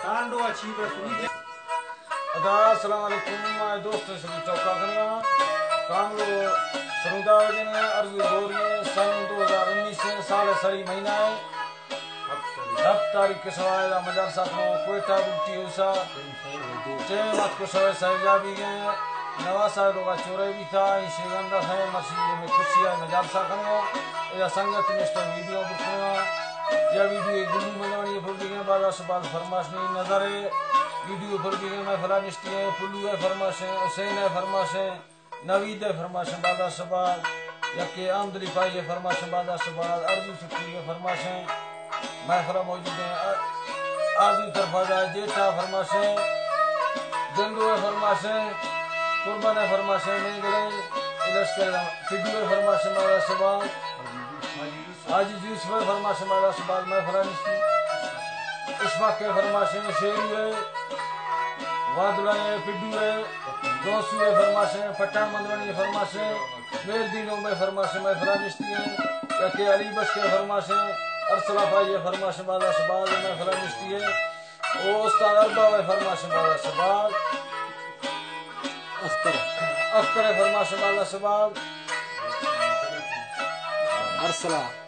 ٹانڈو ءَ چی بس ادا۔ السلام علیکم، مئے دوست سبی چوکا کنگا۔ کاملو سروندا وجن ءَ عرض گوری ءَ سن دو ہزار انیس ءَ سال ءِ سری مہینہ ءَ ہپت تاریخ کہ سوائے دا مجلسہ کنو کوئٹہ بلٹی ہوسا۔ ٹیم اتکو سوائے صاحب جا بیگیں نواسا لوگا چورے بیتا، این شیگندا ہے مرشی میں کسی آئے مجلسہ کنو۔ یا سنگت نشتہ ویڈیو بکنو۔ یا ویڈیو گلو منوانی پر بیگیں، بعد اس بعد فرماش نہیں نظر ہے۔ ویڈیو پر بیگیں میں فلان نشتی ہے، پلو ہے فرماش ہے، حسین ہے فرماش ہے۔ نوید ءِ فرماشیں بازار شباد، یکے آمدلی پائی ءِ فرماشیں بازار شباد، ارجو سکوری ءِ فرماشیں محفل ءَ موجود ہیں۔ ارجو طرفا دا جیٹا فرماشیں، جنگو ءِ فرماشیں، قربان ءِ فرماشیں، مینگلے لشکر ٹڈو ءِ فرماشیں بازار شباد۔ حاجی یوسف ءِ فرماشیں بازار شباد محفل ءَ نشتی۔ اشفاق ءِ فرماشیں شیری ءِ، وادلا ءِ پڈو ءِ، گوسو ءِ فرماشیں، پٹان مندوانی ءِ فرماشیں، مہردین اوم ءِ فرماشیں محفل ءَ نشتی ہیں۔ یکے علی بخش ءِ فرماشیں، ارسلا پائی ءِ فرماشیں بازار شباد محفل ءَ نشتی ہیں۔ او استاد ارباب ءِ فرماشیں بازار شباد۔ اختر۔ اختر ءِ فرماشیں بازار شباد۔ ارسلا۔